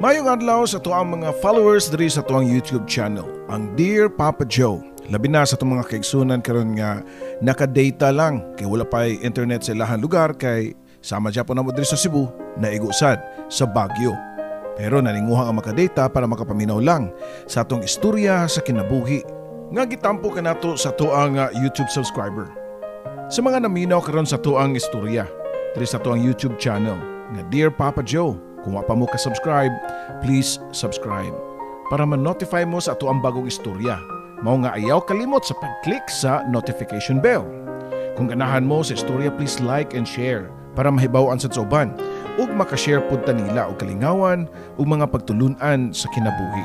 Maayong adlaw sa atoang mga followers diri sa atoang YouTube channel, ang Dear Papa Joe. Labi na sa atong mga kaigsunan karon nga naka-data lang kay wala pa'y internet sa ilahang lugar, kay sama gyapon namo diri sa Cebu, naigo sad sa Baguio. Pero naninguha ang makadata para makapaminaw lang sa atong istorya sa kinabuhi nga gitampo kanato sa atoang YouTube subscriber. Sa mga naminaw karon sa atoang istorya diri sa atoang YouTube channel nga Dear Papa Joe, kung wa pa mo ka-subscribe, please subscribe para ma-notify mo sa atoang bagong istorya. Mao nga ayaw kalimot sa pag-click sa notification bell. Kung ganahan mo sa istorya, please like and share para mahibaw-an sa uban ug makashare pud ta nila og kalingawan ug mga pagtulunan sa kinabuhi.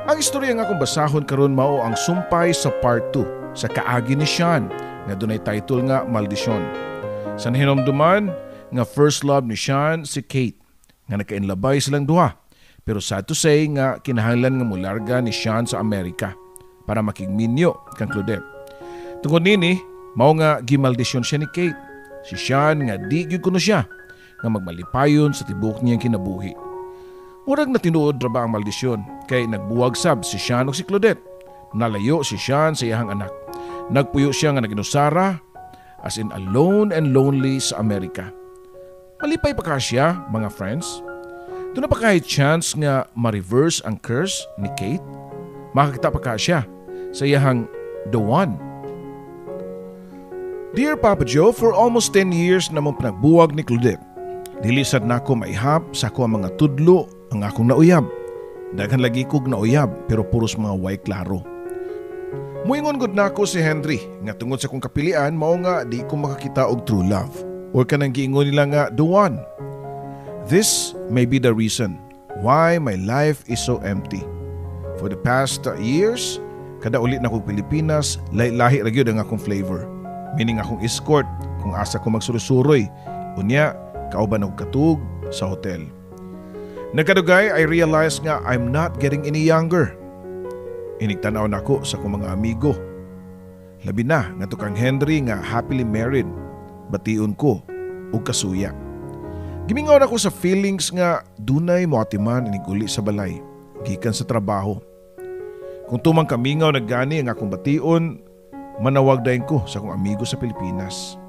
Ang istorya nga akong basahon karon mao ang sumpay sa part 2 sa kaagi ni Sean nga dunay title nga Maldisyon. Sa nahinomduman nga first love ni Sean si Kate nga nagkainlabay silang duha. Pero sad to say nga kinahanglan nga mularga ni Sean sa Amerika para makigminyo kang Claudette. Tungod nini, mao nga gimaldisyon siya ni Kate. Si Sean nga di gyud kuno siya nga magmalipayon sa tibuok niyang kinabuhi. Murag na tinuod ra ba ang maldisyon kay nagbuwag sab si Sean ug si Claudette. Nalayo si Sean sa iyang anak. Nagpuyo siya nga naginusara, as in alone and lonely sa Amerika. Malipay pa ka siya, mga friends? Duna pa kay chance nga ma-reverse ang curse ni Kate? Makakita pa ka siya sa iyahang the one? Dear Papa Joe, for almost 10 years na mong panagbuwag ni Claudette. Dili sad nako maihap sa ako ang mga tudlo ang akong nauyab. Daghan lagi kog nauyab, pero puros mga way klaro. Muingon gud nako si Henry nga tungod sa akong kapilian mao nga di ko makakita og true love or kanang giingon nila nga the one. This may be the reason why my life is so empty. For the past years, kada uli na kog Pilipinas, lahi-lahi ra gyud ang akong flavor. Meaning akong escort kung asa ko magsuroy-suroy. Unya, kauban og katug sa hotel. Nagkadugay, I realized nga I'm not getting any younger. Inigtanaw nako sa akong mga amigo. Labi na nga kang Henry nga happily married, bation ko og kasuya. Gimingaw na ko sa feelings nga dunay moatiman inig uli sa balay gikan sa trabaho. Kung tumang kamingaw naggani ang akong bation, manawag dayon ko sa akong amigo sa Pilipinas.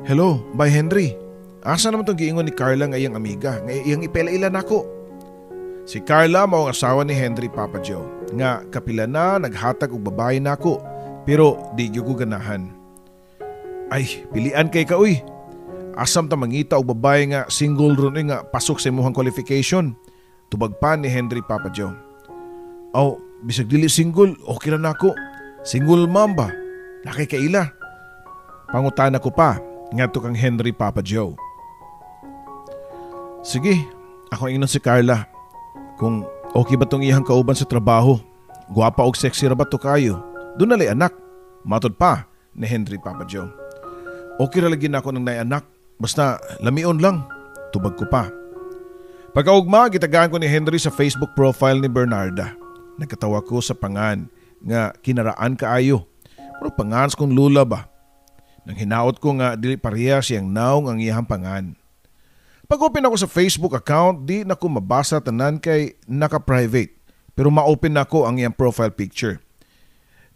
"Hello, bay Henry. Asa naman tong giingon ni Carla nga iyang amiga, nga iyang ipela-ila nako?" Si Carla mao ang asawa ni Henry, Papa Joe, nga kapila na naghatag og babae nako, pero di gyud ko ganahan. "Ay, pilian kay ka uy. Asam ta mangita og babae nga single ron uy, nga pasok sa imong qualification?" Tubag pa ni Henry, Papa Joe. "Aw, bisag dili single, okay ra nako. Single mom ba? Naa kay kaila?" Pangutana ko pa ngadto kang Henry, Papa Joe. "Sige, ako ingnon si Carla. Kung okay ba tong iyang kauban sa trabaho? Gwapa og sexy ra ba to kayo? Duna lay anak." Matod pa ni Henry, Papa Joe. "Okay ra lagi na ako ng nay anak. Basta lamion lang." Tubag ko pa. Pagkaugma, gitagaan ko ni Henry sa Facebook profile ni Bernarda. Nagkatawa ko sa pangan nga kinaraan kaayo. Pero pangan sa kong lula ba? Nang hinaot ko nga dili pareha siyang naong ang iyang pangan. Pag-open ako sa Facebook account, di na ko mabasa tanan kay naka-private. Pero ma-open na ko ang iyang profile picture.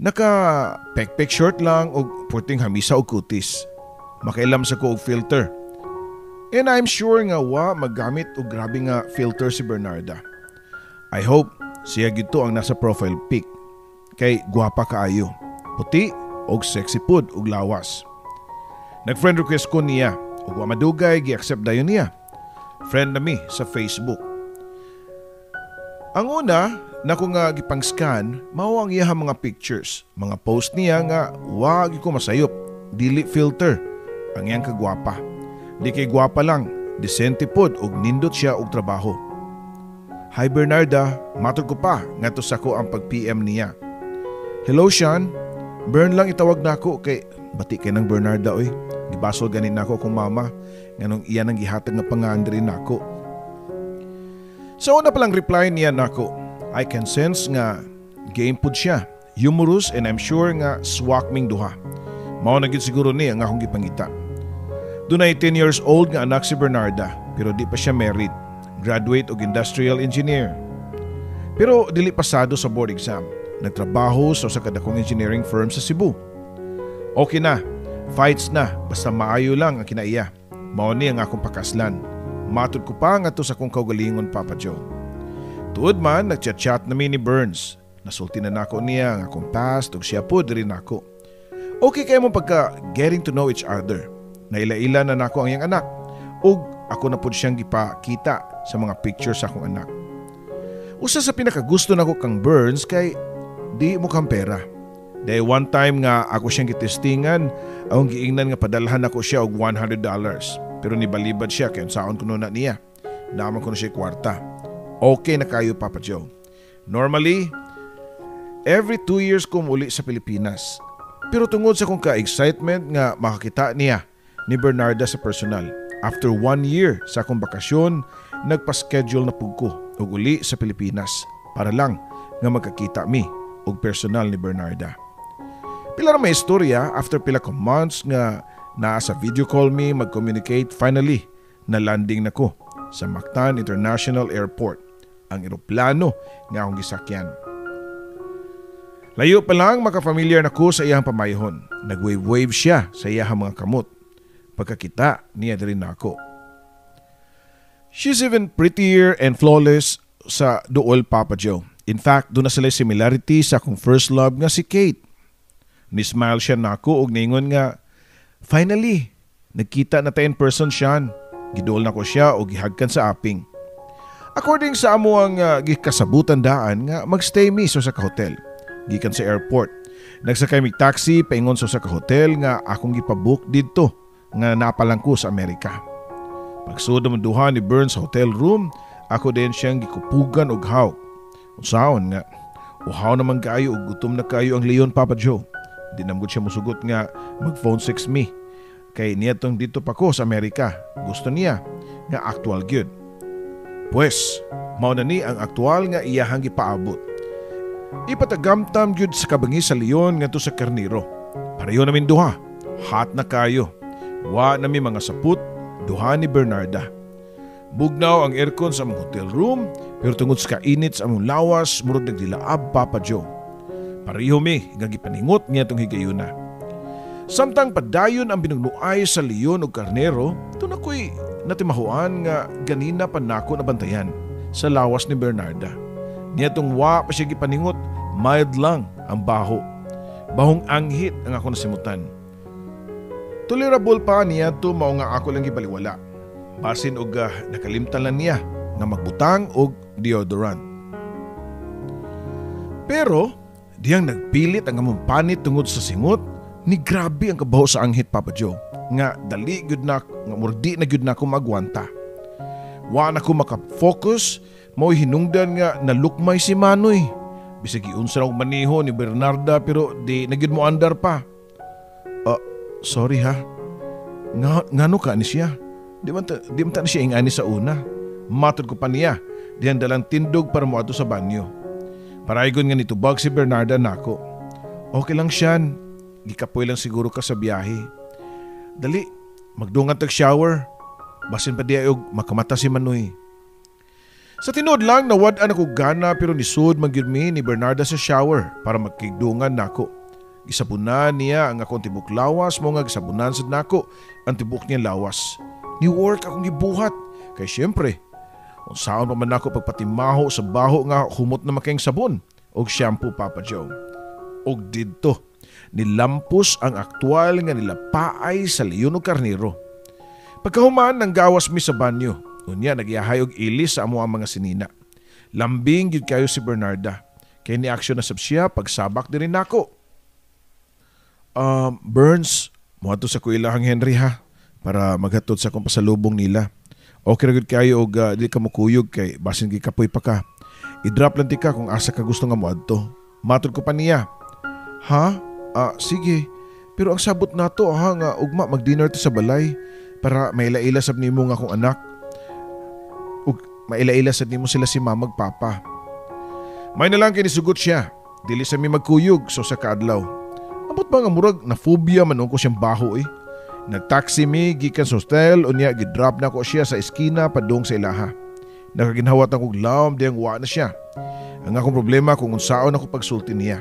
Naka pekpek short lang og puting hamisa og kutis. Makailam sa ko og filter. And I'm sure nga wa maggamit og grabe nga filter si Bernarda. I hope siya gito ang nasa profile pic. Kay gwapa kaayo. Puti og sexy pud og lawas. Nag-friend request ko niya ug wa madugay gi-accept dayon niya. Friend na mi sa Facebook. Ang una nako nga gipang-scan mao ang iyang mga pictures, mga post niya nga wa gyud ko masayop, dili filter ang iyang kagwapa. Di kay gwapa lang, disente pod ug nindot siya og trabaho. "Hi Bernarda," matod ko pa ngadto sa ko ang pag-PM niya. "Hello Sean, Bern lang itawag nako kay bati kay ng Bernarda oy. Gibasol ganin nako akong mama nganong iyan ang gihatag nga pangan diri nako." Sa una palang reply niya nako, I can sense nga game pud siya. Humorous, and I'm sure nga swak ming duha. Mao na gyud siguro ni ang akong gipangita. Dunay 10 years old nga anak si Bernarda, pero di pa siya married. Graduate og industrial engineer. Pero dili pasado sa board exam. Nagtrabaho sa usa ka dakong engineering firm sa Cebu. Okay na, fights na, basta maayo lang ang kinaiya. Mao ni ang akong pakaslan. Matud ko pa ngadto sa akong kaugalingon, Papa Joe. Tuod man, nagchat-chat na mi ni Burns. Nasulti na nako niya ang akong past ug siya pod diri nako. Okay kaayo among pagka getting to know each other. Naila-ila na nako ang iyang anak. Ug ako na pod siyang gipakita sa mga pictures sa akong anak. Usa sa pinakagusto nako kang Burns kay di mo kang pera. Dahil one time nga ako siyang gitestingan, akong giingnan nga padalhan ako siya og $100. Pero nibalibad siya kay unsaon kuno na niya. Naa man kuno siya kwarta. Okay na kayo, Papa Joe. Normally, every 2 years ko muli sa Pilipinas. Pero tungod sa akong ka-excitement nga makakita niya ni Bernarda sa personal, after one year sa akong bakasyon, nagpa-schedule na pud ko og uli sa Pilipinas para lang nga magkakita mi og personal ni Bernarda. Pila ra may istorya, after pila ka months nga naa sa video call mi mag-communicate, finally na landing na ko sa Mactan International Airport, ang eroplano nga akong gisakyan. Layo pa lang, makafamiliar na ko sa iyang pamayhon. Nag-wave-wave siya sa iyang mga kamot pagkakita niya diri nako. She's even prettier and flawless sa duol, Papa Joe. In fact, duna sila similarity sa akong first love nga si Kate. Ni-smile siya nako og ningon nga, "Finally, nagkita na ta in person, Sean." Giduol nako siya og gihagkan sa aping. According sa amo ang gikasabutan daan nga magstay mi sa ka hotel. Gikan sa airport, nagsakay mig taxi paingon sa ka hotel nga akong gipabook didto nga napalang ko sa Amerika. Pagsud among duha ni Burns sa hotel room, ako din siyang gikupugan og hawk. Unsaon nga, uhaw naman kaayo ug gutom na kaayo ang leon, Papa Joe. Di naman siya musugot nga mag-phone sex me. Kay niya tong didto pa ko sa Amerika. Gusto niya nga actual gyud. Pues, mao na ni ang aktual nga iyahang gipaabot. Ipatagamtam gyud sa kabangi sa leon ngadto sa karniro. Pareho namin duha. Hot na kayo. Wa na mi mga saput, duha ni Bernarda. Bugnaw ang aircon sa among hotel room, pero tungod sa kainit sa among lawas, murag nagdilaab, Papa Joe. Pareho mi nga gipaningot niya tong higayuna. Samtang padayon ang binugnuay sa leon ug karnero, duna ko'y natimahuan nga ganina pa nako nabantayan sa lawas ni Bernarda. Niya tong wa pa siya gipaningot, mild lang ang baho. Bahong anghit ang ako nasimutan. Tolerable pa niya to, mao nga ako lang gibaliwala. Basin og nakalimtan lang niya nga magbutang og deodorant. Pero diyang nagpilit ang among panit tungod sa singot, ni grabe ang kabaho sa anghit, Papa Joe, nga dali gyud na nga murdi na gyud na ako magwanta. Wa na ko maka-focus, mao hinungdan nga nalukmay si Manoy. Bisag giunsa og maniho ni Bernarda, pero di na gyud mo andar pa. Sorry ha. Nga, ngano ka ni siya? Di man ta na siya ingani sa una. Matod ko pa niya, diyan dalang tindog para moadto sa banyo. Paraygon nga nitubag si Bernarda nako. "Okay lang, Sean. Gikapoy lang siguro ka sa biyahe. Dali, magdungan tag shower. Basin pa diay og makamata si Manoy." Sa tinuod lang, nawad-an ako gana, pero nisud man gyud mi ni Bernarda sa shower para magkigdungan nako. Gisabunan niya ang akong tibok lawas, mao nga gisabunan sad nako ang tibok niya lawas. Ni work akong gibuhat kay syempre unsaon pa man nako pagpatimaho sa baho nga humot na makeng sabon og shampoo, Papa Joe. Og didto nilampos ang aktual nga nilapaay sa leon ug karnero. Pagkahuman, nang gawas mi sa banyo. Unya nagyahay og ilis sa amo ang mga sinina. Lambing gyud kayo si Bernarda. Kay ni aksyon na sab siya pagsabak diri nako. "Burns, moadto sa kuilahang Henry ha, para maghatod sa akong pasalubong nila. Okay ra gud kayo og di ka mukuyog kay basin gikapoy pa ka. I-drop lang tika kung asa ka gusto nga moadto." Matod ko pa niya. "Ha? Ah, sige. Pero ang sabot nato ha nga ugma mag-dinner to sa balay para maila-ila sab nimo nga akong anak. Ug maila-ila sad nimo sila si mama ug papa." May na lang kinisugot siya. Dili sa mi magkuyog so sa kaadlaw. Ambot ba nga murag na phobia man ko siyang baho eh. Nagtaxi mi gikan sa hotel, unya gidrop na ko siya sa eskina padung sa ilaha. Nakaginhawat akong lawom diyang wa na siya. Ang akong problema kung unsaon ako pagsulti niya.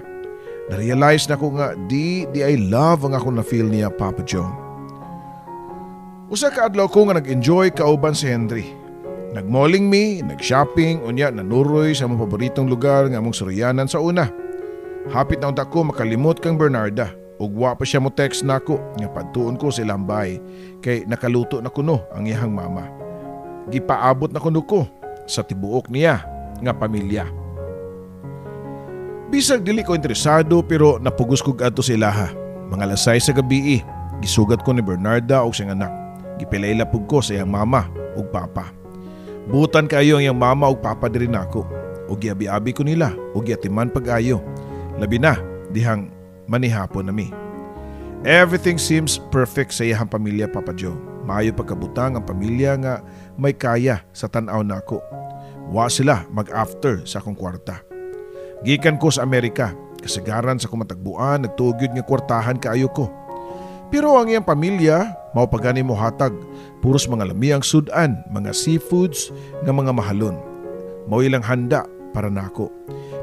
Na-realize na ko nga di di I love ang akong na-feel niya, Papa Joe. Usa ka adlaw ko nga nag-enjoy kauban si Henry. Nagmalling mi, nag-shopping, unya nanuroy sa among paboritong lugar nga among suryanan sa una. Hapit na unta ko makalimot kang Bernarda ug wa pa siya mo text nako nga padtuon ko sa ilang bahay kay nakaluto na kuno ang iyang mama. Gipaabot na kuno ko sa tibuok niya nga pamilya. Bisag dili ko interesado pero napugos kog adto sa ilaha. Mga alas 6 sa gabi, gisugat ko ni Bernarda og siyang anak. Gipilayla pug ko sa iyang mama ug papa. Butan kayo ang iyang mama ug papa diri nako. Ug giabi-abi ko nila ug giatiman pag-ayo. Labi na dihang manihapon nami. Everything seems perfect sa iyang pamilya, Papa Joe. Maayo pagkabutang ang pamilya nga may kaya sa tan-aw nako. Wa sila mag-after sa akong kwarta. Gikan ko sa Amerika, kasagaran sa kumatagbuan, nagtugyod nga kwartahan kaayo ko. Pero ang iyang pamilya, mao pa gani mo hatag, puros mga lamiang sudan, mga seafoods nga mga mahalon. Mao ilang handa para nako.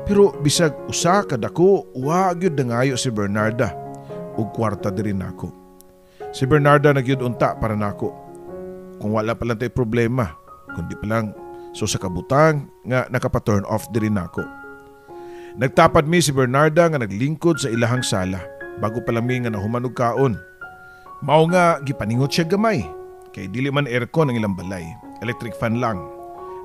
Pero bisag usa ka dako, wa gyud nangayo si Bernarda og kwarta diri nako. Si Bernarda nagyud unta para nako. Kung wala pa lang tay problema, kundi pa lang so sa kabutang nga nakapa-turn off diri nako. Nagtapad mi si Bernarda nga naglingkod sa ilahang sala bago pa lang mi nga nahuman og kaon. Mao nga gipaningot siya gamay kay dili man aircon ang ilang balay, electric fan lang.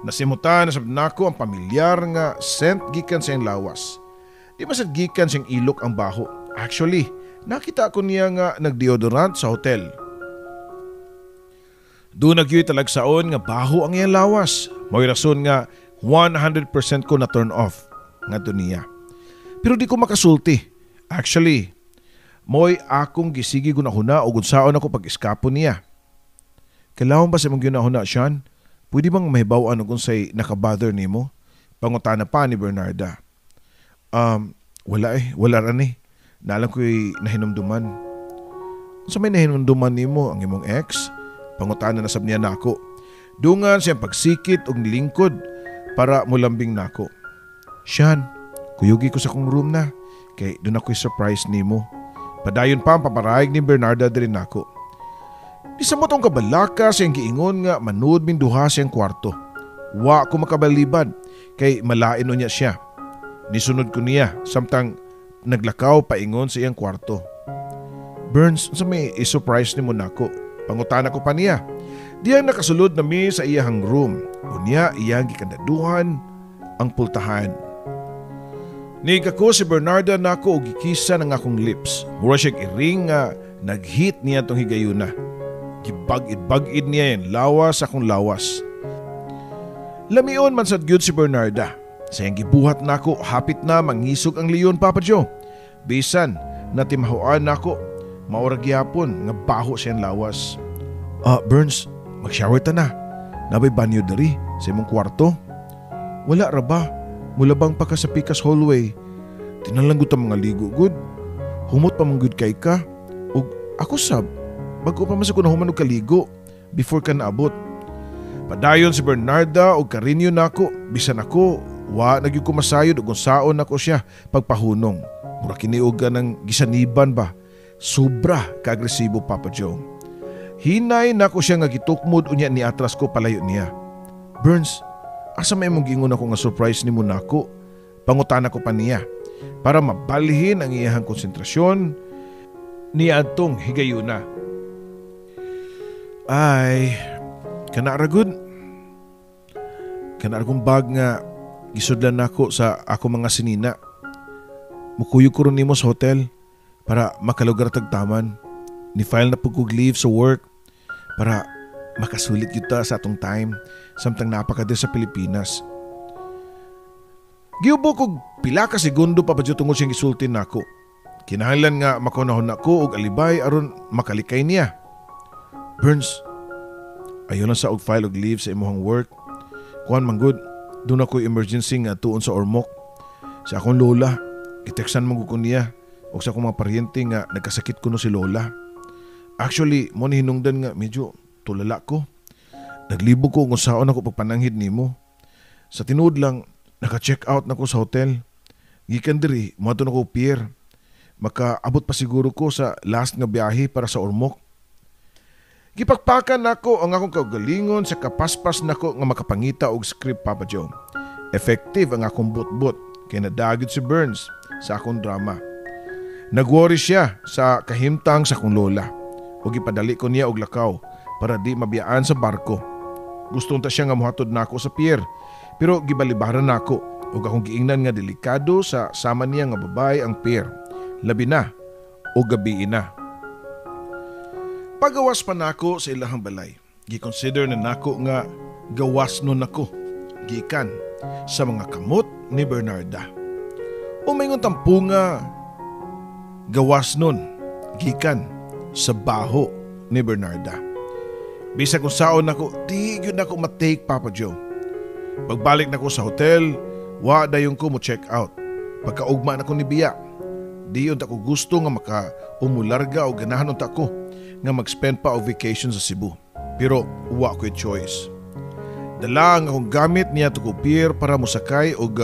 Nasimutan na sab nako ang pamilyar nga scent gikan sa iyang lawas. Di man sad gikan siyang ilok ang baho. Actually, nakita ko niya nga nagdeodorant sa hotel. Doon nagyoy talagsaon nga baho ang iyang lawas. Mao'y rason nga 100% ko na turn off ngadto niya. Pero di ko makasulti. Actually, mo'y akong gisigi gunahuna o unsaon ako pag-eskapo niya. Kailangan ba sa imong ginahuna, Sean? Pwede bang mahibaw-an kung unsay nakabother nimo? Pangutana pa ni Bernarda. Wala eh, wala ra ni. Naalang ko'y nahinumduman. Unsa may nahinumduman nimo ang imong ex? Pangutana na sab niya nako. Dungan siyang pagsikit og lingkod para mulambing nako. Sean, kuyugi ko sa kong room na. Kay doon ako'y surprise nimo. Padayon pa ang paparahig ni Bernarda diri nako. Di sa motong kabalaka siyang giingon nga manud min duha siyang kwarto. Wa ko makabalibad kay malain niya siya. Nisunod ko niya samtang naglakaw paingon sa iyang kwarto. Burns, unsa may i-surprise nimo nako? Pangutana ko pa niya. Diyang nakasulod na mi sa iyang room. Unya iyang gikandaduhan ang pultahan. Niga ko si Bernarda nako og gikisa ng akong lips. Mura siya iring nga nag-hit niya tong higayuna. Gibag-id-bag-id niya yan, lawas akong lawas. Lamion man sad gyud si Bernarda. Sa iyang gibuhat nako, hapit na mangisog ang leon, Papa Joe. Bisan, natimahuan nako, maura gyapon nga baho siyang lawas. Burns, mag-shower ta na. Nabay banyo diri sa imong kwarto. Wala ra ba? Mulabang pa ka sa pikas hallway. Tinalanggot ang mga ligo good. Humot pa man gud kay ka. Ug ako sab, bago pa man sa kunahuman og kaligo before ka naabot. Padayon si Bernarda og karinyo nako, bisan ako wa na gyud ko masayod ug unsaon nako siya pagpahunong. Mura kini og ng gisaniban ba. Sobra ka-agresibo, Papa Joe. Hinay nako siya nga gitukmod unya ni atras ko palayo niya. Burns, asa may imong giingon ako nga surprise nimo nako? Pangutana ko pa niya para mabalhin ang iyahang konsentrasyon niya adtong higayuna. Ay, kana ra gud. Kana ra kong bag nga gisudlan nako sa ako mga sinina. Mukuyog ko ron nimo sa hotel para makalugar tagtaman. Ni-file na pud kog leave sa work para makasulit gyud ta sa atong time samtang napaka sa Pilipinas. Giubo kog pila ka segundo pa ba tungod siyang gisulti nako. Kinahanglan nga makunahon nako og alibay aron makalikay niya. Burns, ayaw lang sa og file og leave sa imuhang work. Kuan man gud, doon ako emergency nga tuon sa Ormoc. Sa akong lola, iteksan man ko niya og sa akong mga paryente nga nagkasakit kuno si lola. Actually, mo ni hinungdan nga medyo tulala ko. Naglibog ko kung saon ako pagpananghid nimo. Sa tinuod lang, naka-check out na ko sa hotel. Gikan diri, moadto na ko pier. Makaabot pa siguro ko sa last nga biyahe para sa Ormoc. Gipakpakan nako ang akong kaugalingon sa kapaspas nako nga makapangita og script, Papa Joe. Effective ang akong butbut kay nadagit si Burns sa akong drama. Nagworry siya sa kahimtang sa akong lola ug gipadali ko niya og lakaw para di mabiyaan sa barko. Gusto unta siya nga mohatod nako sa pier, pero gibalibaran nako ug akong giingnan nga delikado sa sama niya nga babae ang pier, labi na og gabii na. Pagawas pa nako sa ilahang balay, gikonsider na nako nga gawas nun nako gikan sa mga kamot ni Bernarda. O maingon tampo nga gawas nun gikan sa baho ni Bernarda. Bisa kung saon nako, di gyud nako ma-take, Papa Joe. Pagbalik nako sa hotel, wa dayon ko mo check out. Pagkaugma nako ni Biya, di unta ko gusto nga maka umularga o ganahan unta ko nga mag-spend pa og vacation sa Cebu. Pero wa ko'y choice. Dala ang akong gamit niya to pier para mosakay og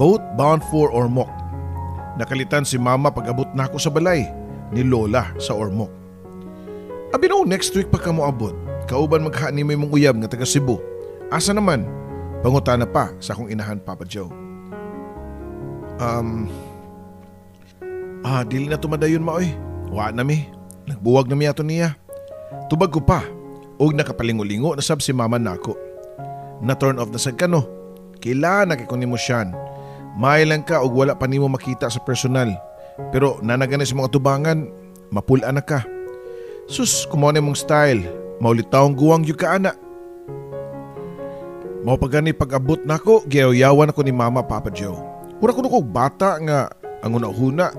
boat bound for Ormoc. Nakalitan si Mama pag-abot nako sa balay ni Lola sa Ormoc. "Abi no, next week pa ka moabot. Kauban maghaani mo imong uyab nga taga Cebu. Asa naman?" Pangutana pa sa akong inahan, Papa Joe. "Dili na tumadayon, maoy. Wa na mi. Nagbuwag na mi ato niya." Tubag ko pa, og nakapalingo-lingo na sab si mama nako. "Na turn off na sad ka, no? Kila na kay nimo siyan. May lang ka og wala pa nimo makita sa personal. Pero nanagani sa mga tubangan, mapul-an na ka. Sus, kung mao na imong style, maulitawong guwang gyud ka ana." Mao pa gani pag-abot nako, giyaw-yawan ako ni Mama, Papa Joe. Mura kuno kog bata nga ang una-huna.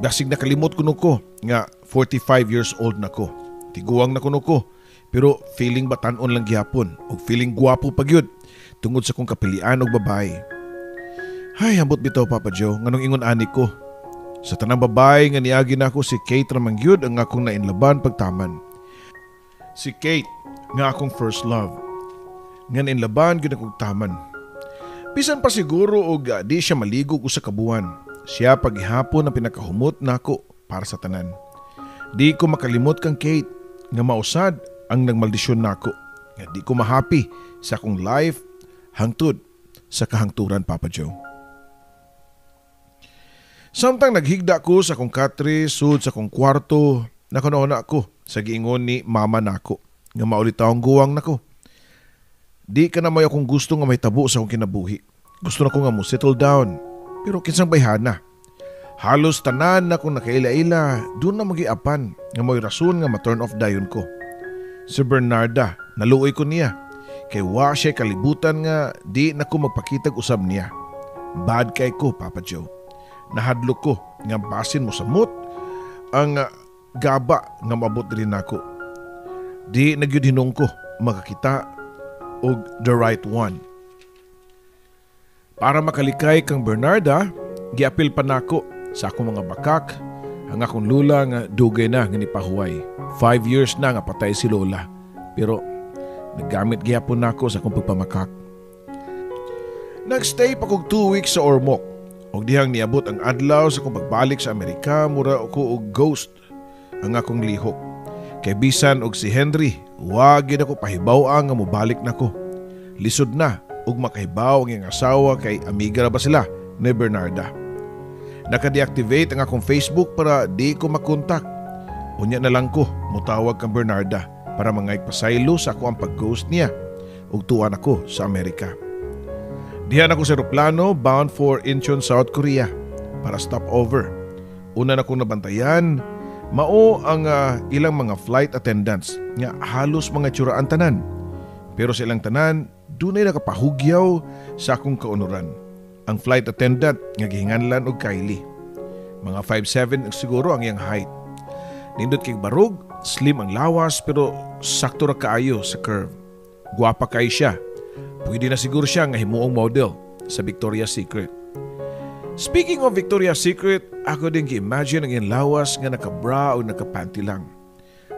Basig nakalimot kuno ko nga 45 years old na ko. Tiguang na kuno ko. Pero feeling batanon lang gihapon ug feeling gwapo pa gyud tungod sa kong kapilian og babae. Hay, ambot bitaw, Papa Joe, nganong ingon ani ko. Sa tanang babae nga niagi nako, si Kate ra man gyud ang akong nainlaban pagtaman. Si Kate nga akong first love. Nga nainlaban gyud akong taman. Bisan pa siguro og di siya maligo usa ka buwan. Siya paghihapon ang pinakahumot nako para sa tanan. Di ko makalimot kang Kate nga mausad ang nagmaldisyon nako. Nga di ko mahappy sa akong life hangtod sa kahangturan, Papa Joe. Samtang naghigda ko sa akong katre sud sa akong kwarto, nakunauna ako sa giingon ni mama nako nga maulitawong guwang nako. Di ka na may akong gusto nga may tabo sa akong kinabuhi. Gusto na ko nga mo settle down. Pero kinsang bayhana? Halos tanan na kong nakaila-ila, doon na magiapan nga mo'y rason nga ma-turn off dayon ko. Si Bernarda, naluoy ko niya. Kay wa siya kalibutan nga di na ko magpakitag usab niya. Bad kay ko, Papa Joe. Nahadlok ko nga basin mo samot ang gaba nga maabot diri nako. Di na gyud hinong ko makakita og the right one. Para makalikay kang Bernarda, giapil pa nako sa akong mga bakak ang akong lula nga dugay na nga nipahuway. 5 years na nga patay si Lola. Pero naggamit gihapon nako sa akong pagpamakak. Nagstay pa kog 2 weeks sa Ormoc. Og dihang niabot ang adlaw sa akong pagbalik sa Amerika, mura ko og ghost ang akong lihok. Kay bisan og si Henry, wa gyud ako pahibaw nga mobalik nako. Lisod na og makahibaw ang iyang asawa kay amiga ra ba sila ni Bernarda. Naka-deactivate ang akong Facebook para di ko makontak. Unya na lang ko mutawag kang Bernarda para mangay pasaylo sa ako ang pag-ghost niya ug tuan ako sa Amerika. Diha na ko sa eroplano bound for Incheon, South Korea para stop over. Una na kong nabantayan, mao ang ilang mga flight attendants nga halos mga tsuraan tanan. Pero sa ilang tanan, dunay nakapahugyaw sa akong kaunuran. Ang flight attendant nga gihinganlan og Kylie. Mga 5'7" siguro ang iyang height. Nindot kay barog, slim ang lawas pero sakto ra kaayo sa curve. Guwapa kay siya. Pwede na siguro siya nga himuong model sa Victoria's Secret. Speaking of Victoria's Secret, ako din gi-imagine ang iyang lawas nga naka-bra o naka-panty lang.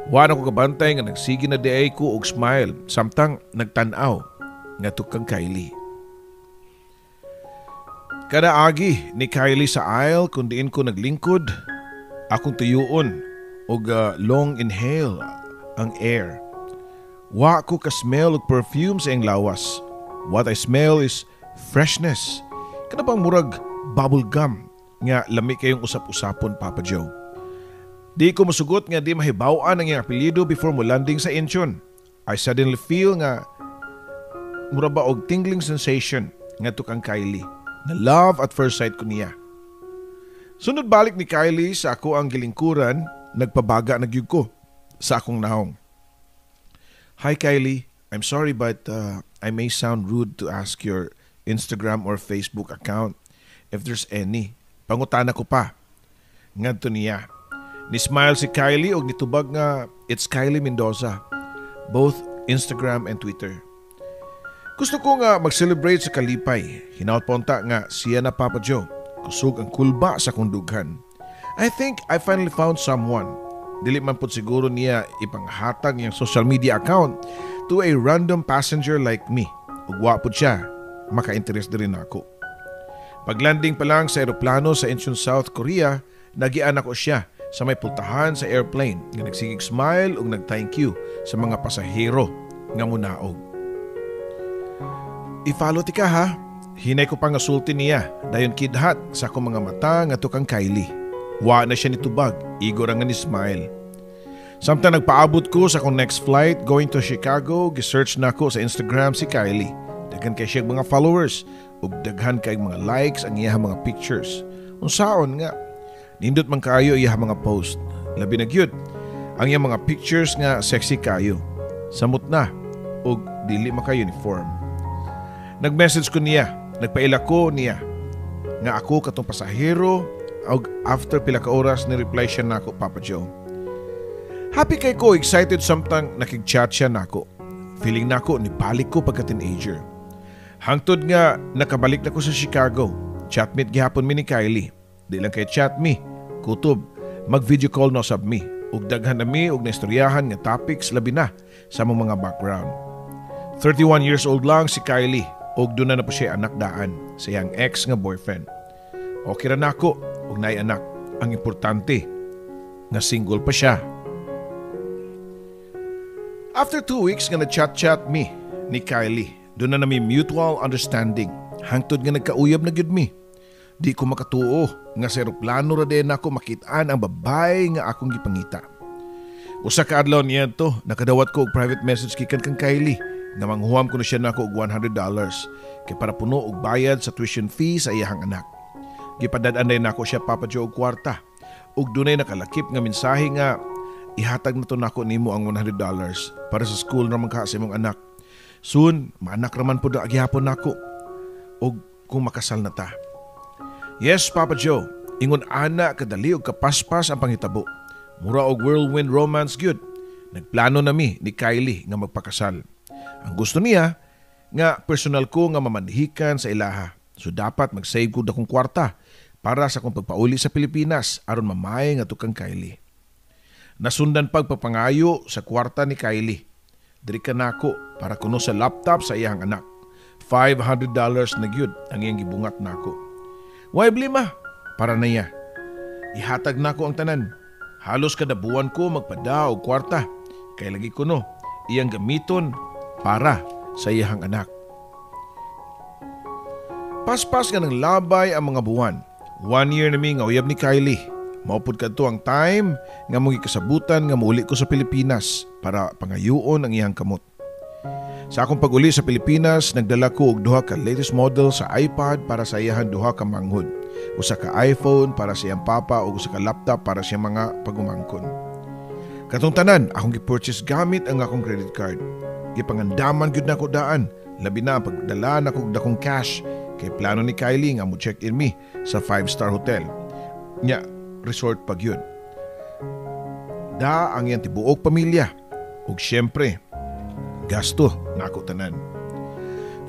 Wa na ko kabantay nga nagsige na diay ko og smile samtang nagtan-aw ngadto kang Kylie. Kada agi ni Kylie sa aisle kung diin ko naglingkod, akong tuyuon og long inhale ang air. Wa ko ka-smell og perfume sa iyang lawas. What I smell is freshness. Kana bang murag bubble gum nga lami kayong usap-usapon, Papa Joe. Di ko musugot nga di mahibaw-an ang iyang apelyido before mo landing sa Incheon. I suddenly feel nga mura ba og tingling sensation ngadto kang Kylie. Na love at first sight ko niya. Sunod balik ni Kylie sa ako ang gilingkuran, nagpabaga na gyud ko sa akong naong. "Hi Kylie, I'm sorry but I may sound rude to ask your Instagram or Facebook account if there's any." Pangutana ko pa ngadto niya. Ni-smile si Kylie og nitubag nga it's Kylie Mendoza, both Instagram and Twitter. Gusto ko nga mag-celebrate sa kalipay. Hinaut pa unta nga siya na, Papa Joe. Kusog ang kulba sa akong dughan. I think I finally found someone. Dili man pud siguro niya ipanghatag iyang social media account to a random passenger like me. Ug wa pud siya maka-interest diri nako. Paglanding pa lang sa eroplano sa Incheon, South Korea, nagian ako siya sa may pultahan sa airplane nga nagsigig smile ug nag-thank you sa mga pasahero nga munaog. "I-follow tika ha." Hinay ko pa nga sulti niya, dayon kidhat sa akong mga mata ngadto kang Kylie. Wa na siya nitubag, igo ra nga ni smile. Samtang nagpaabot ko sa akong next flight going to Chicago, gisearch nako sa Instagram si Kylie. Daghan kay siya mga followers ug daghan kay mga likes ang iyang mga pictures. Unsaon nga nindot man kaayo iyang mga post. Labi na gyud ang iyang mga pictures nga sexy kayo. Samot na ug dili maka-uniform. Nag-message ko niya, nagpaila ko niya nga ako katong pasahero ug after pila ka oras ni reply siya nako, Papa Joe. Happy kay ko, excited samtang nakig-chat siya nako. Feeling nako ni balik ko pagka teenager. Hangtod nga nakabalik na ko sa Chicago. Chatmate gihapon mi ni Kylie. Di lang kay chat mi, kutob mag-video call na sab mi. Ug daghan na mi og naistoryahan nga topics, labi na sa among mga background. 31 years old lang si Kylie ug duna na po siya anak daan sa iyang ex nga boyfriend. Okay ra nako og naay anak. Ang importante nga single pa siya. After 2 weeks nga nag-chat-chat mi ni Kylie, duna na mi mutual understanding. Hangtod nga nagkauyab na gyud mi. Di ko makatuo nga sa eroplano ra din ako makitaan ang babae nga akong gipangita. Usa ka adlaw niya to, nakadawat ko og private message gikan kang Kylie nga manghuam kuno siya nako og $100 kay para puno og bayad sa tuition fee sa iyahang anak. Gipadad-an nako siya, Papa Joe, og kwarta ug dunay nakalakip nga mensahe nga "Ihatag na to nako nimo ang $100 para sa school raman ka sa imong anak. Soon, maanak raman pud gihapon nako ug kung makasal na ta." Yes, Papa Joe, ingon ana kadali og kapaspas ang panghitabo. Mura og whirlwind romance gyud. Nagplano na mi ni Kylie nga magpakasal. Ang gusto niya nga personal ko nga mamanhikan sa ilaha. So dapat mag-save ko akong kwarta para sa akong pagpauli sa Pilipinas aron mamay nga kang Kylie. Nasundan pagpapangayo sa kwarta ni Kylie. Diri ka nako para kuno sa laptop sa iyang anak. $500 na gyud ang iyang gibungat nako. Way blima, para na niya. Ihatag nako ang tanan. Halos kada buwan ko magpada og kwarta. Kay lagi kuno iyang gamiton para sa iyang anak. Paspas nga nang labay ang mga buwan. One year na mi nga uyab ni Kylie. Mao pud kadto ang time nga mong kasabutan nga muuli ko sa Pilipinas para pangayuon ang iyang kamot. Sa akong pag-uli sa Pilipinas, nagdala ko og duha ka latest model sa iPad para sa iyahan duha ka manghod. Usa ka iPhone para sa iyang papa ug usa ka laptop para sa iyang mga pagumangkon. Katong tanan akong gi-purchase gamit ang akong credit card. Gipangandaman gyud nako daan, labi na ang pagdala nako og dakong cash kay plano ni Kylie nga mo check-in mi sa 5-star hotel. Nya, resort pa gyud. Da ang iyang tibuok pamilya ug syempre gasto nako tanan.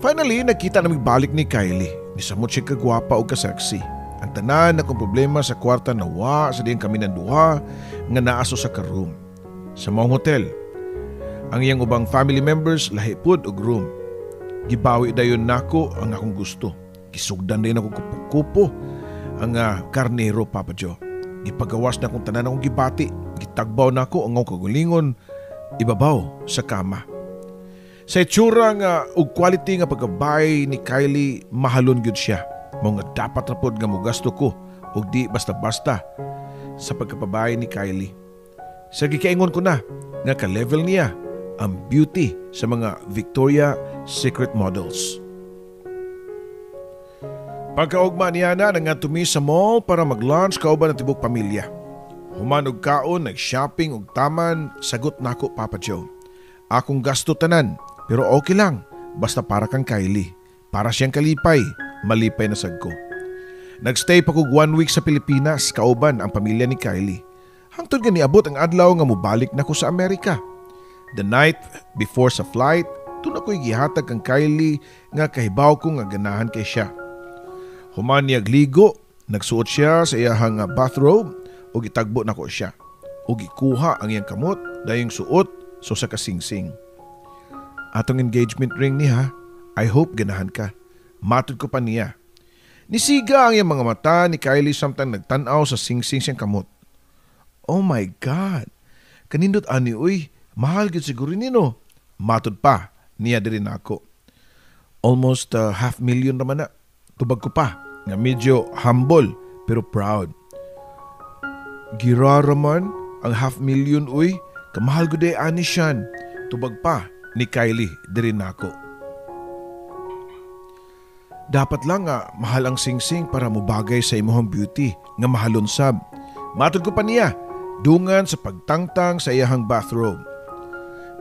Finally, nagkita na balik ni Kylie. Nisamot siya kagwapa o kasexy. Ang tanan akong problema sa kwarta nawa sa diyang kami ng duha nga naaso sa ka-room sa maong hotel. Ang iyang ubang family members lahi pud og room. Gibawi dayon nako ang akong gusto. Gisugdan din ako kupo ang karnero, Papa Joe. Gipagawas na akong tanan akong gibati. Gitagbaw na ako ang akong kagulingon ibabaw sa kama. Sa itsura nga ug quality nga pagkabay ni Kylie, mahalon gyud siya. Mao nga dapat ra pod nga mogasto ko ug di basta-basta sa pagkapabay ni Kylie. Sa gikaingon ko na nga ka-level niya ang beauty sa mga Victoria Secret models. Pagkaugma niya na nangadto mi sa mall para mag-lunch kauban ang tibok pamilya. Human og kaon, nag-shopping og taman, sagot nako, Papa Joe. Akong gasto tanan, pero okay lang, basta para kang Kylie. Para siyang kalipay, malipay na sad ko. Nagstay pa kog one week sa Pilipinas kauban ang pamilya ni Kylie. Hangtod nga niabot ang adlaw nga mobalik na ko sa Amerika. The night before sa flight, duna ko'y gihatag kang Kylie nga kahibaw ko nga ganahan kay siya. Human niyag ligo, nagsuot siya sa iyahang bathrobe ug gitagbo nako siya. Ug gikuha ang iyang kamot dayong suot so sa kasingsing. "Atong engagement ring ni ha. I hope ganahan ka." Matod ko pa niya. Nisiga ang iyang mga mata ni Kylie samtang nagtan-aw sa singsing siyang kamot. "Oh my God! Kanindot ani uy, mahal gyud siguro nino." Matod pa niya diri nako. "Almost half million naman na." Tubag ko pa nga medyo humble pero proud. "Girara man ang half million uy, kamahal gud ani siyan." Tubag pa ni Kylie diri nako. "Dapat lang nga mahal ang singsing para mobagay sa imong beauty nga mahalon sab." Matod ko pa niya, dungan sa pagtangtang sa iyahang bathrobe.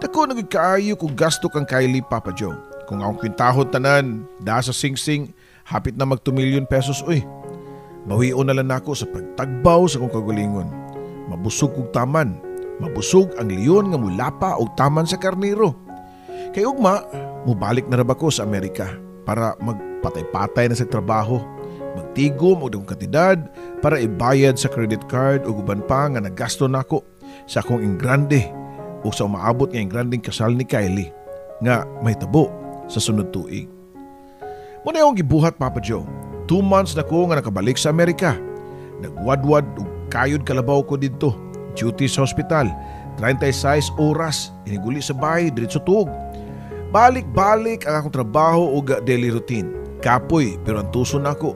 Dako na gyud kaayo kung gasto kang Kylie, Papa Joe. Kung akong kwintahon tanan, da sa singsing, hapit na mag 2 million pesos uy. Bawion na lang nako sa pagtagbaw sa kong kagulingon. Mabusog kog taman. Mabusog ang leon nga mulapa og taman sa karnero. Kay ugma, mubalik na ra ba ko sa Amerika para magpatay-patay na sa trabaho, magtigom og dagkong kantidad para ibayad sa credit card ug uban pa nga nagasto nako sa akong engrande o sa umaabot nga engrandeng kasal ni Kylie nga mahitabo sa sunod tuig. Mao na akong gibuhat, Papa Joe. 2 months na ko nga nakabalik sa Amerika. Nagwadwad ug kayod kalabaw ko didto. Duty sa hospital. 36 oras. Inig uli sa bahay, diretso tuog. Balik-balik ang akong trabaho ug daily routine. Kapoy pero antuson ako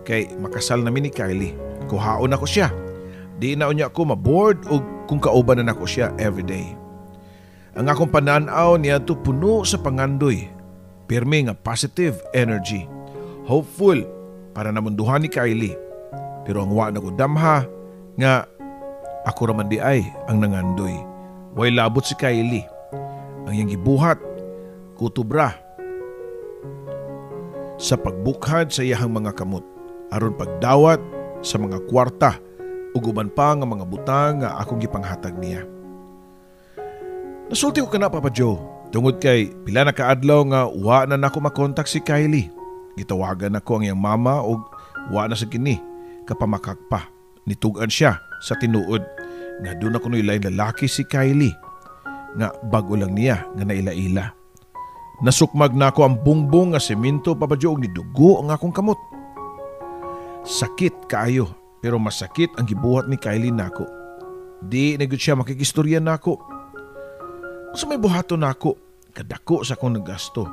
kay makasal na mi ni Kylie. Kuhaon ako siya. Di na unya ako mabored og kung kauban na nako siya everyday. Ang akong pananaw niadto puno sa pangandoy. Pirmi nga positive energy. Hopeful para namong duha ni Kylie. Pero ang wa na ko damha nga ako raman di ay ang nangandoy. Way labot si Kylie. Ang iyang gibuhat, kutubra sa pagbukhad sa iyahang mga kamot aron pagdawat sa mga kwarta ug uban pa nga mga butang nga akong gipanghatag niya. Nasulti ko kana, Papa Joe, tungod kay pila na kaadlaw nga wa na nako makontak si Kylie. Gitawagan nako ang iyang mama ug wa na sa kini kapamakak pa. Nitug-an siya sa tinuod nga duna kuno'y laing lalaki si Kylie nga bag-o lang niya nga naila-ila. Nasukmag nako ang bungbong nga semento, Papa Joe, ug nidugo ang akong kamot. Sakit kaayo pero masakit ang gibuhat ni Kylie nako. Di na gyud siya makikistorya nako. Unsa may buhaton nako? Kadako sa akong nagasto.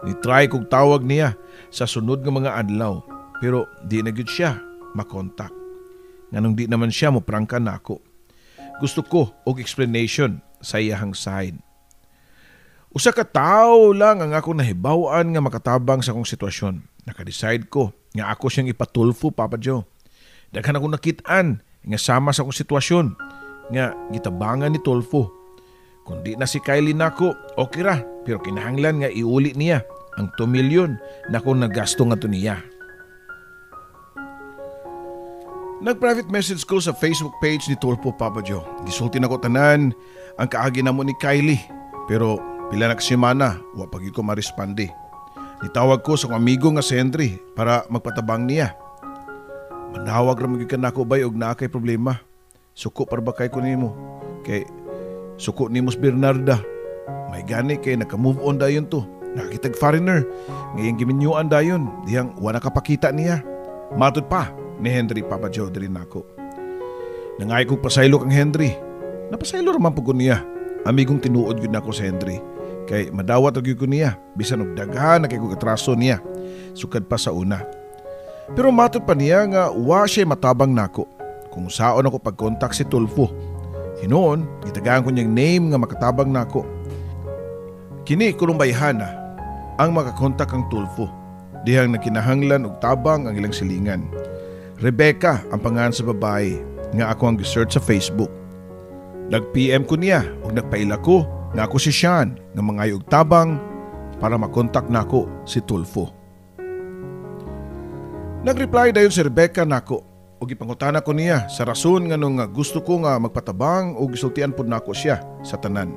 Ni-try kog tawag niya sa sunod nga mga adlaw pero di na gyud siya makontak. Nganong di naman siya mo prangka nako? Gusto ko og explanation sa iyahang side. Usa ka tawo lang ang akong nahibaw-an nga makatabang sa akong sitwasyon. Naka-decide ko nga ako siyang ipatulfo, Papa Joe. Daghan akong nakit-an nga sama sa akong sitwasyon nga gitabangan ni Tulfo. Kung di na si Kylie nako, okay ra, pero kinahanglan nga iuli niya ang 2 million na akong nagasto ngadto niya. Nag-private message ko sa Facebook page ni Tulfo, Papa Joe. Gisulti nako tanan ang kaagi namo ni Kylie. Pero pila na ka semana, wa pa gyud ko maresponde. Nitawag ko sa akong amigo nga si Henry para magpatabang niya. "Manawag ra man gyud ka nako bay og naa kay problema. Suko para ba kay ko nimo? Kay suko nimo si Bernarda. May gani kay naka-move on dayon to. Nakakitag foreigner. Ngayong giminyuan dayon. Dihang wa nakapakita niya." Matud pa ni Henry, Papa Joe, diri nako. Nangay kong pasaylo kang Henry. Napasaylo raman po ko niya. Amigong tinuod gyud nako si Henry. Kay madawat og ko niya bisan og daghan na kay kog atraso niya sukad pa sa una. Pero matud pa niya nga wa siya matabang nako kung saon ako pagkontak si Tulfo. Hinuon, gitagaan ko niyang name nga makatabang nako. Kini kulong bayhana ang makakontak ang Tulfo. Dihang nagkinahanglan og tabang ang ilang silingan. Rebecca ang pangalan sa babae nga ako ang gisearch sa Facebook. Nag-PM ko niya ug nagpaila ko nga ako si Sean nga mangayo og tabang para makontak nako si Tulfo. Nag-reply dayon si Rebecca nako ug gipangutana ko niya sa rason nganong gusto ko nga magpatabang ug gisultian pud nako siya sa tanan.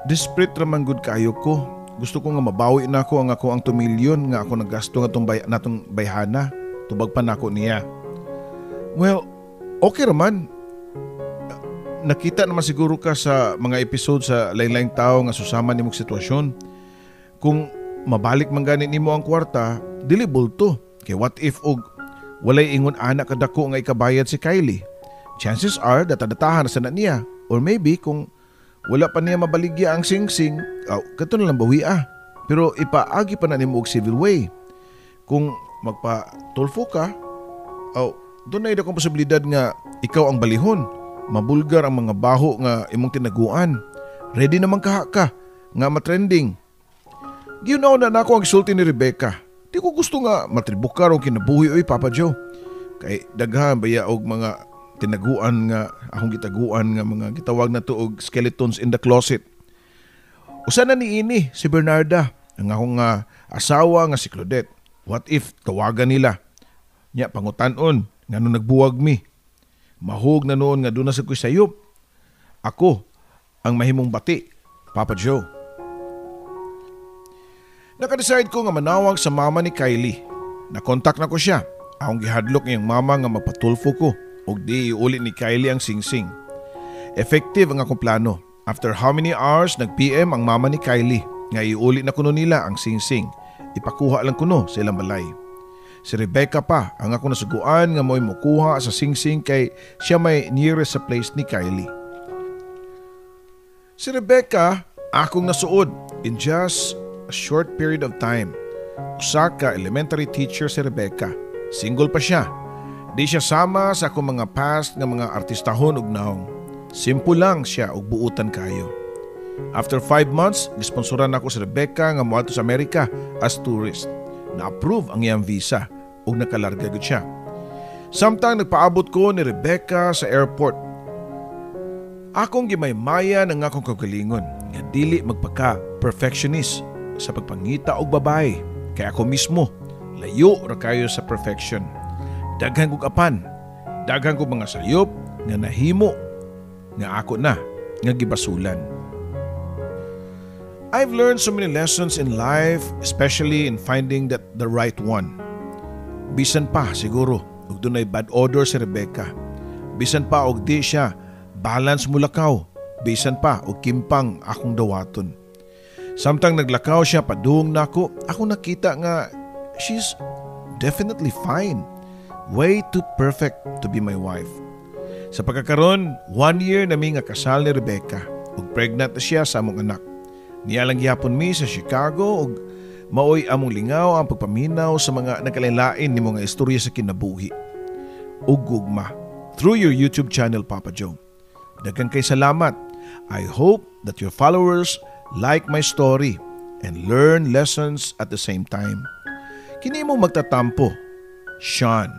Desperate ra man gud kaayo ko. Gusto ko nga mabawi nako ang ako ang 2 million nga ako naggasto nga natong bayhana. Tubag pa nako niya. Well, okay raman. Nakita naman siguro ka sa mga episode sa lain-laing tao nga susama nimong sitwasyon. Kung mabalik man gani nimo ang kwarta, dili bulto. Kay what if og walay ingon ana kadako nga ikabayad si Kylie? Chances are datadatahan na sana niya. Or maybe kung wala pa niya mabaligya ang sing-sing, oh, kato na lang bawi ah. Pero ipaagi pa na nimo og civil way. Kung magpa-Tulfo ka, oh, doon na akong posibilidad nga ikaw ang balihon. Mabulgar ang mga baho nga imong tinaguan. Ready naman kaha ka nga matrending. Giunaw na nako ang sulti ni Rebecca. Di ko gusto nga matribukar og kinabuhi oy, Papa Joe. Kay daghan baya og mga tinaguan nga akong gitaguan nga mga gitawag na to og skeletons in the closet. Usa na niini si Bernarda, ang akong asawa nga si Claudette. What if tawagan nila? Nya pangutan-on ngano nagbuwag mi. Mahug na noon nga doon na sa ko'y sayop. Ako ang mahimong bati, Papa Joe. Nakadecide ko nga manawag sa mama ni Kylie. Nakontak na ko siya. Akong gihadlok ngayong mama nga magpatulfo ko ug di iuli ni Kylie ang singsing. Effective ang akong plano. After how many hours, nag-PM ang mama ni Kylie nga iuli na kuno nila ang singsing. Ipakuha lang kuno sa ilang balay. Si Rebecca pa ang ako nasuguan nga mo'y mukuha sa singsing kay siya may nearest sa place ni Kylie. Si Rebecca akong nasuod in just a short period of time. Usa ka elementary teacher si Rebecca. Single pa siya. Di siya sama sa akong mga past nga mga artistahon ug naong. Simple lang siya ug buutan kayo. After 5 months, gisponsoran ako si Rebecca nga moadto sa Amerika as tourist. Na-approve ang iyang visa ug nakalarga gud siya. Samtang nagpaabot ko ni Rebecca sa airport, akong gimaymaya ng akong kaugalingon nga dili magpaka-perfectionist sa pagpangita og babae. Kaya ako mismo, layo ra kayo sa perfection. Daghan kog apan, daghan kog mga sayop nga nahimo nga ako na nga gibasulan. I've learned so many lessons in life, especially in finding that the right one. Bisan pa siguro og dunay bad odor si Rebecca. Bisan pa og di siya balance mulakaw. Bisan pa og kimpang akong dawaton. Samtang naglakaw siya padung nako, ako nakita nga she's definitely fine. Way too perfect to be my wife. Sa pagkakaron, 1 year nami nga kasal ni Rebecca ug pregnant na siya sa among anak. Niya lang gihapon mi sa Chicago ug maoy among lingaw ang pagpaminaw sa mga nagkalain-lain ni mga istorya sa kinabuhi ug gugma through your YouTube channel, Papa Joe. Daghan kay salamat. I hope that your followers like my story and learn lessons at the same time. Kini mo magtatampo, Sean.